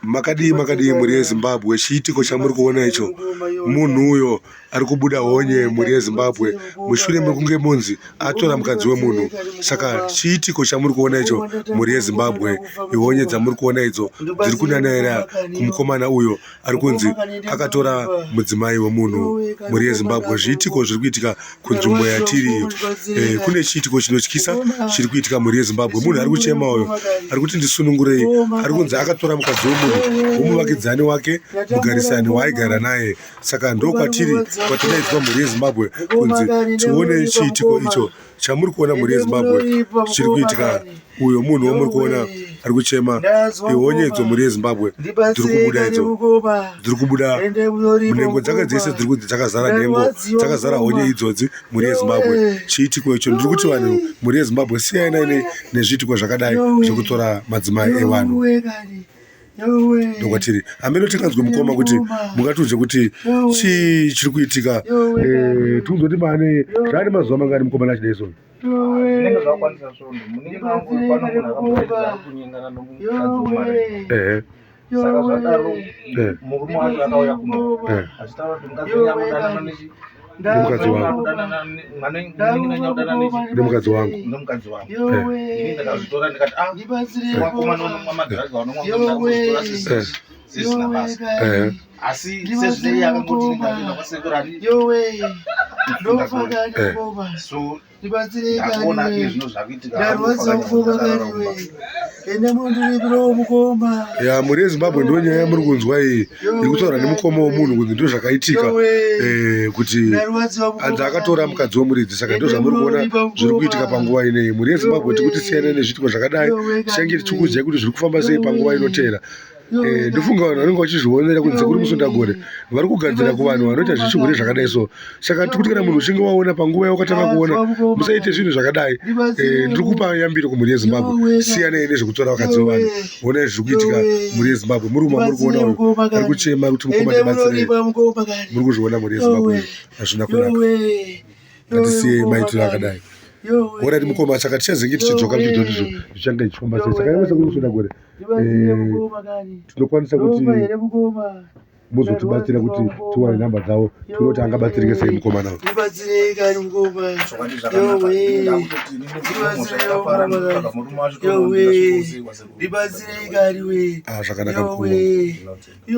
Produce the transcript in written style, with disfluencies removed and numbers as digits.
Makadii makadii mhuri yeZimbabwe chiitiko chamuri kuona icho munhu uyo ari kubuda honye mhuri yeZimbabwe mushure mekunge munzi atora mukadzi wemunhu saka chiitiko chamuri kuona icho mhuri yeZimbabwe ihonye dzamuri kuona idzo dziri kunanaira kumukomana uyo ari kunzi akatora mudzimai wemunhu mhuri yeZimbabwe zviitiko zviri kuitika kunzvimbo yatiri iyo eh, kune chiitiko chinotyisa chiri kuitika mhuri yezimbabwe munhu ari kuchema uyo ari kuti ndisunungurei ari kunzi akatora mukadzi wemunhu womuvakidzani wake mugarisani waaigara naye saka ndokwatiri kwatadaidzwa mhuri yezimbabwe kunzi tione chiitiko icho chamuri kuona mhuri yezimbabwe chiri kuitika uyo munhu wamuri kuona ari kuchema ihonye idzo mhuri yezimbabwe dziri kubuda idzo dziri kubuda nhengo dzake dzese dziri kunzi dzakazara nhengo dzakazara honye idzodzi mhuri yezimbabwe chiitiko icho ndiri kuti vanhu mhuri yezimbabwe siyanai nezviitiko zvakadai zvekutora madzimai evanhu ndokwatiri hameno tinganzwe mukoma kuti mungatiudze kuti chii chiri kuitika eh, tiunze kuti maane zvaane mazuva mangani mukomana achidai so zvinenge zvakwanisa svondo munin'ina wangu uyu pano munhu akamboedza ari kunyengana nomukadzi wemari ehe saka zvadaro Eh. murume wacho akauya kuno Eh. achitaura kuti mukadzi wenyu akudanana nechi Nemukadzi wangu. akudanana ne- mwana munin'ina wenyu akudanana nechi Nemukadzi wangu. nemukadzi wangu ini ndakazvitora ndikati ah vakomana vanomwa madhiragi vanomwa ndakuzvitora Eh. zvisina basa ehe asi sezvinei akangoti ndikaenda kwasekuru ani so ndakuona iye zvino zvakuitika ya mhuri yezimbabwe ndo nyaya yamuri kunzwa iyi iri kutaura nemukoma wemunhu kunzi ndo zvakaitika eh, kuti anzi akatora mukadzi wemuridzi saka ndo zvamuri kuona zviri kuitika panguva ineyi mhuri yezimbabwe tikuti siyanai nezviitiko zvakadai tichange tichikuudzai kuti zviri kufamba sei panguva inoteera Eh, ndofunga vanhu vanenge vachizvionera kunze kuri musundagore vari kugadzira kuvanhu vanoita zvechihure zvakadai so saka tiri kuti kana munhu uchinge waona panguva yawakatanga kuona musaite zvinhu zvakadai Eh, ndiri kupa yambiro kumhuri yezimbabwe siyanai nezvekutora vakadzi vevanhu onai zviri kuitika mhuri yezimbabwe muri kuma muri kuona uyu ari kuchema ari kuti mukoma ndibatsirei muri kuzviona mhuri yezimbabwe hazvina kunaka ngatisiyei maitiro akadai orati mukoma saka tichazenge tichidzoka tichidzoka tizvo zvichange zvichifamba sei saka yamasa kuri kusunda gore eh, tinokwanisa kuti muzotibatsira kuti tiwane nhamba dzavo tione kuti angabatsirike sei mukomana uyu chokwadi zvakanaka ndakutoti ini mhosva yakapara ndikutsvaga murume wacho tonoona Ah, zvakanaka mukoma.